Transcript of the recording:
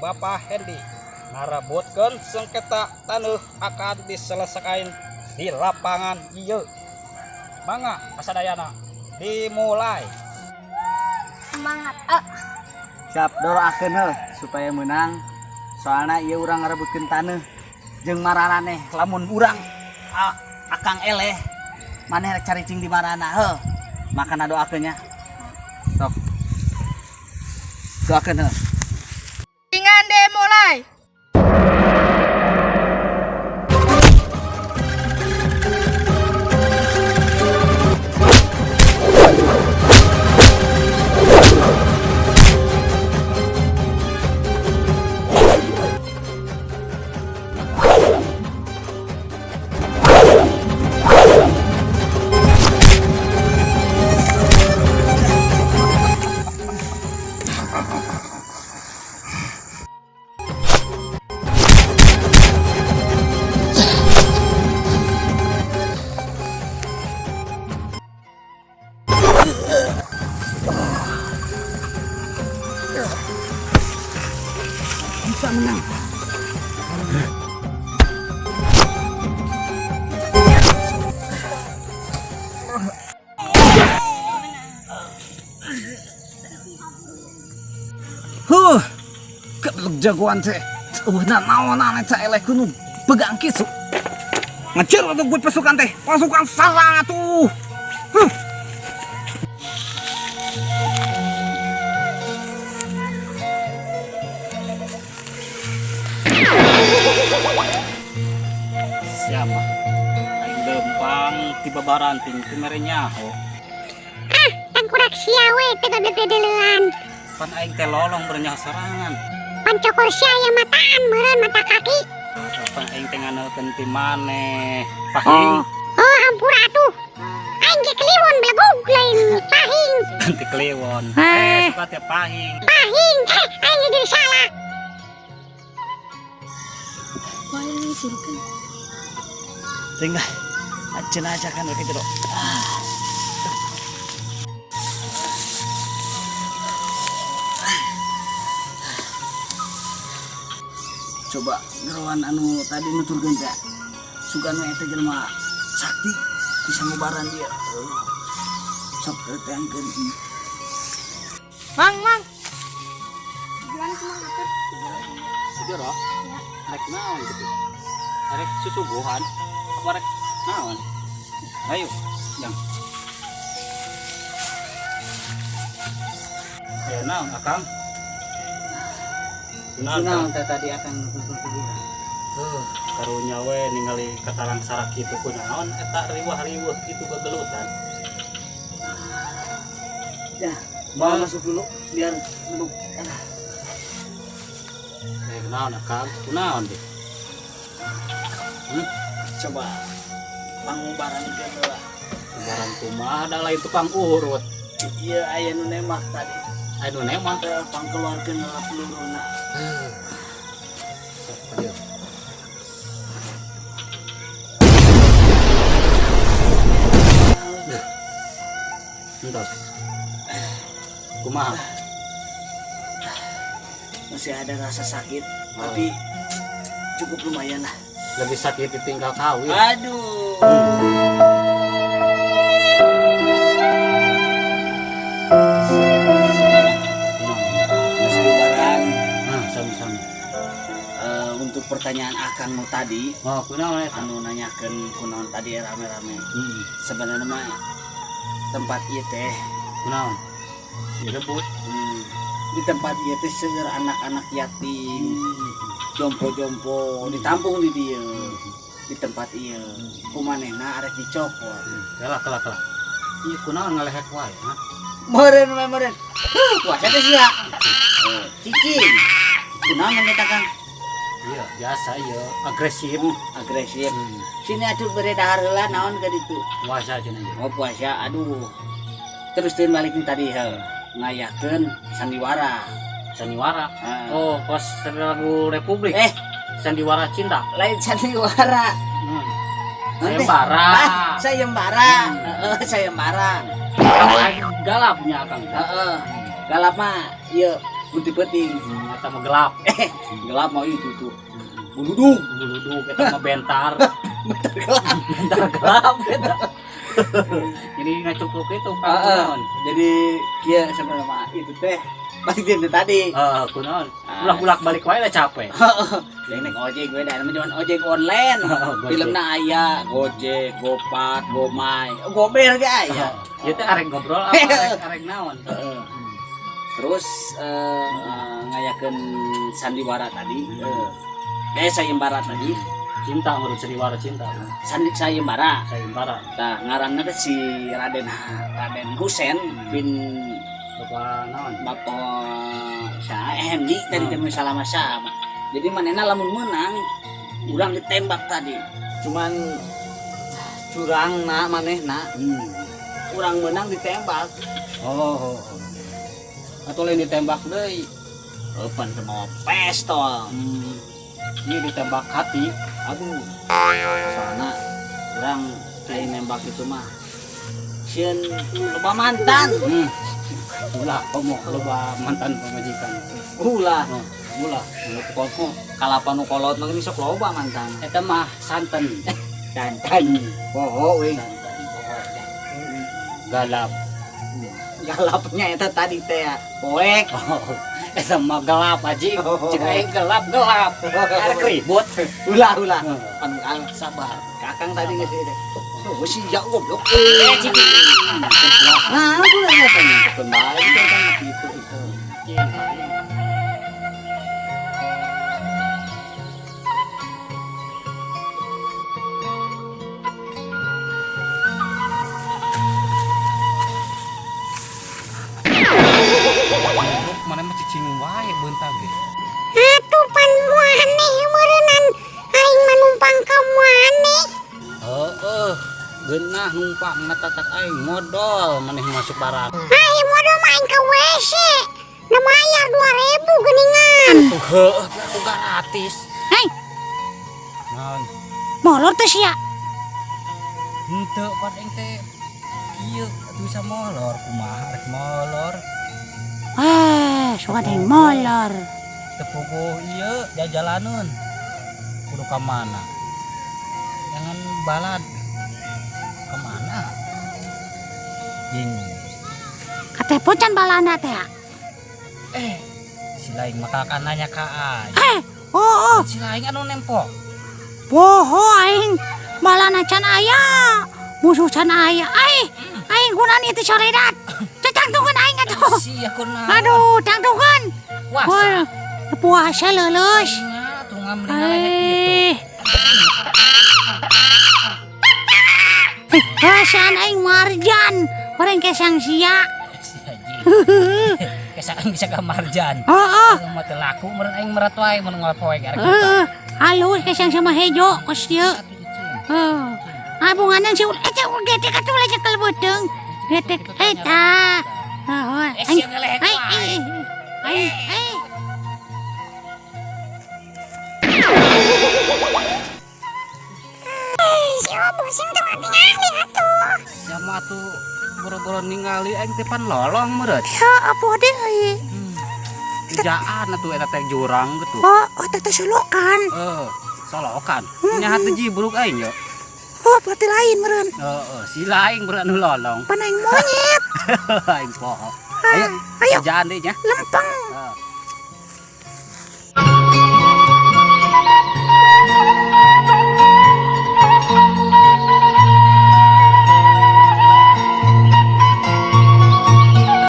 Bapak Hendi ngarebutkeun sengketa taneuh akan diselesaikan di lapangan ieu. Mangga kasadayana dimulai. Semangat. Ah. Siap, doakeun heuh supaya menang. Soalna ieu urang ngarebutkeun taneuh jeung mararaneh lamun urang akang eleh maneh rek caricing di marana heuh. Makana doakeun nya. Sok. Doakeun heuh. Dengan dimulai. Bisa menang. Huh, keblek jagoan teh. Eueuh naonan eta eleh kudu pegang kitu. Ngecil atuh gue pasukan teh. Pasukan salah atuh. Huh. Siapa? Aing lempang tiba baranting ti mere nyaho. Ah, tangkurak sia we teu gede-gedean. Pan aing teh lolong bernyaho sorangan. Pan cokor sia ya mataan meureun mata kaki. Pan aing teh nganalkeun ti maneh. Pahing. Oh, hampura atuh. Aing ge kliwon belegug lain pahing. Ti kliwon. Eh. Suka teh pahing. Pahing. Aing ge jadi salah. Tinggal aja kan rek jero. Coba geroan anu tadi nuturkeun teh. Sugan we eta jelema sakti bisa ngubaran dia. Sok teangkeun. Mang, mang. Gimana sih Mang Atur? Jero. Rek naon gitu. Rek susuguhan. Apa rek naon? Ayo, jang. Ayo naon akang? Naon Kunaon teh tadi akan nuturkeun urang? Karunya we ningali katalang sarak kitu kunaon eta riwah-riweuh kitu gegelutan. Ya, bawa masuk dulu biar duduk. Kunaon akang? Kunaon deh? Coba pangubaran ke heula. Ubaran kumaha da lain tukang urut. Ieu aya nu nembak tadi. Aya nu nembak teh pangkeluarkeun heula peluruna. Sok ka dieu. Entos. Kumaha? Masih ada rasa sakit, tapi cukup lumayan lah. Lebih sakit ditinggal kawin. Aduh. Mas Bubaran. Nah, sami-sami. Untuk pertanyaan akang nu tadi, Oh, kunaon eta? Anu nanyakeun kunaon tadi rame-rame. Sebenarnya mah tempat ieu teh Kunaon? Direbut. Di tempat ieu teh seueur anak-anak yatim, jompo-jompo ditampung di dieu. Di tempat ieu. Kumanehna arek dicokot. Kalah, kalah, kalah. Ieu kunaon ngalehek wae, ha? Meureun we meureun. Huh, puasa teh sia. Cicing. Kunaon eta Kang? Iya, biasa ieu, agresif. Agresif. Sini atuh bere dahar heula naon ka ditu? Puasa cenah ieu. Oh, puasa. Aduh. Terus teu balik nu tadi heuh. Ngayakeun sandiwara. Sandiwara. Ah. Oh, pas lagu Republik. Sandiwara cinta. Lain sandiwara. Nanti. Sayembara. Ah, sayembara. Heeh, sayembara. Galapnya Akang. Heeh. Galap mah ieu Mun ti peuting. Eta mah gelap. Gelap mah itu tuh. Buludug. Buludug eta mah bentar. Bentar gelap. Bentar gelap eta. Jadi ngacupluk itu Pak kunaon. Jadi kieu sebenarnya mah itu teh balik deui tadi. Heeh, kunaon. Ulah-ulak balik wae lah capek. Yang naik ojek gue dah, namanya ojek online. Filmna aya, Gojek, Gopad, Gomay, Gober ge aya. Ieu teh arek ngobrol apa arek naon? Heeh. Terus ngayakeun sandiwara tadi, sayembara tadi. Cinta menurut sandiwara cinta. Sandi sayembara. Sayembara. Tah ngaranna teh si Raden Raden Husen bin Bapak naon? Bapak sa MD tadi teh salah sama. Jadi manehna lamun menang urang ditembak tadi. Cuman curangna manehna. Urang menang ditembak. Oh. Atau lain ditembak deui. Eupan teh mawa pistol. Ini ditembak hati. Aduh. Soalna urang lain nembak itu mah sieun loba mantan. Ulah komo loba mantan pamajikan. Ulah. Ulah. Komo kalapa nu kolot mah sok loba mantan. Eta mah santen. Santen. Poho we. Santen poho. Galap. Galapnya eta tadi teh poek. Oh, eta mah gelap aji. Cek aing gelap-gelap. Arek ribut. Ulah ulah. Pan sabar. Kakang tadi geus teh. Oh, sia goblok. Eh, cik. Nah, aku lagi apa nyangkutkeun bae kan gitu itu. Mana mah cicing wae beunta ge. Atuh pan maneh meureunnan aing mah numpang ka maneh. Heeh, geunah numpang ngatatak aing modol maneh masuk barang. Ai modol mah aing ka WC. Na mayar 2000 geuningan. Heeh, aku gratis. Hei. Naon? Molor teh sia. Henteu pan aing teh kieu atuh bisa molor kumaha rek molor. Eh, suka ada yang molor. Tepuguh ieu jajalaneun. Kudu ka mana? Jangan balad. Ka mana? Bingung. Katepo can balana teh. Eh, si lain mah kakak nanya ka aing. Eh, oh, oh. Si lain anu nempo. Poho aing balana can aya. Musuh can aya. Ai, aing kunaon ieu teh soredat. Cangtungan aing atuh. Sia kunaon. Aduh, cangtungan. Puasa. Puasa leuleus. Nya tuh ngamri ngalehek kitu. Perasaan aing marjan. Orang kesang sia. Kesang bisa ke marjan. Heeh. Mah teu laku meureun aing merat wae mun ngalapoe arek. Heeh. Halus kesang sama hejo kos dieu. Heeh. Abunganan si eta getek atuh lah cekel beuteung. Getek eta. Heeh. Eh, sia ngalehek wae. Aing, aing. Si Obo sing teu ngarti atuh. Sama atuh boro-boro ningali aing teh pan lolong meureun. Ya apa deui? Ijaan atuh eta teh jurang gitu. Oh, oh teh solokan. Heeh, solokan. Nya hate jibruk aing yo. Oh, berarti lain meureun. Heeh, si lain meureun anu lolong. Pan aing monyet. Aing poho. Ayo, Ayo. ijaan deui nya. Lempeng.